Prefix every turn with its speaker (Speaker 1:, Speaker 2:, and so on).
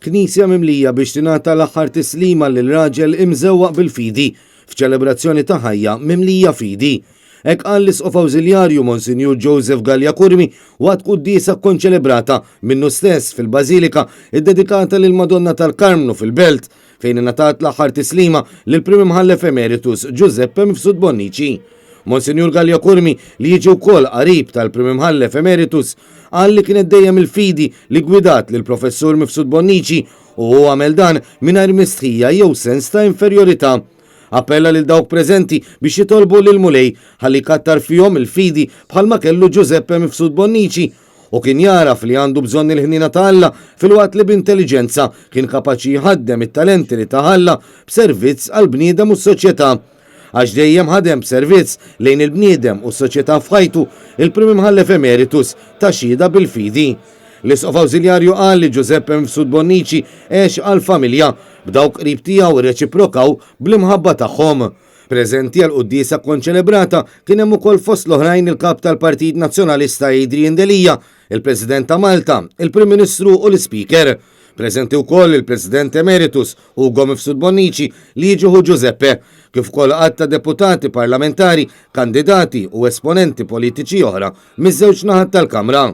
Speaker 1: Knisja mimlija biex tingħata l-aħħar tislima lil raġel imżewwaq bil-fidi, f'ċelebrazzjoni ta' ħajja mimlija fidi. Hekk qal l-Isqof Awżiljarju Monsinjur Joseph Galea Curmi waqt quddiesa kkonċelebrata minnu stess fil-Bażilika ddedikata lill-Madonna tal-Karmnu fil-Belt, fejn ingħatat l-aħħar tislima lill-Prim Imħallef Emeritus Giuseppe Mifsud Bonnici. Monsinjur Galea Curmi, li jiġi wkoll qarib tal-Prim Imħallef Emeritus, qal li kienet dejjem il-fidi li ggwidat lill-Professur Mifsud Bonnici u hu għamel dan mingħajr mistħija jew sens ta' inferjorità. Appella lil dawk preżenti biex jitolbu lill-Mulej ħalli jkattar fihom il-fidi bħalma kellu Giuseppe Mifsud Bonnici u kien jagħraf li għandu bżonn il-ħniena ta' Alla filwaqt li b'intelliġenza kien kapaċi jħaddem it-talenti li tah Alla b'servizz għall-bniedem u s-soċjetà. Għax dejjem ħadem b'servizz lejn il-bniedem u s-soċjetà f'ħajtu, il-Prim Imħallef Emeritus ta xhieda bil-fidi. L-Isqof Awżiljarju qal li Giuseppe Mifsud Bonnici għex għall-familja, b'dawk qrib tiegħu rreċiprokaw bl-imħabba tagħhom. Preżenti għall-quddiesa kkonċelebrata kien hemm ukoll fost l-oħrajn il-Kap tal-Partit Nazzjonalista Adrian Delia, il-President ta' Malta, il-Prim Ministru u l-Ispeaker. Preżenti wkoll il-President Emeritus Ugo Mifsud Bonnici li jiġi ħu Giuseppe, kif ukoll għadd ta' deputati parlamentari, kandidati u esponenti politiċi oħra miż-żewġ naħat tal-Kamra.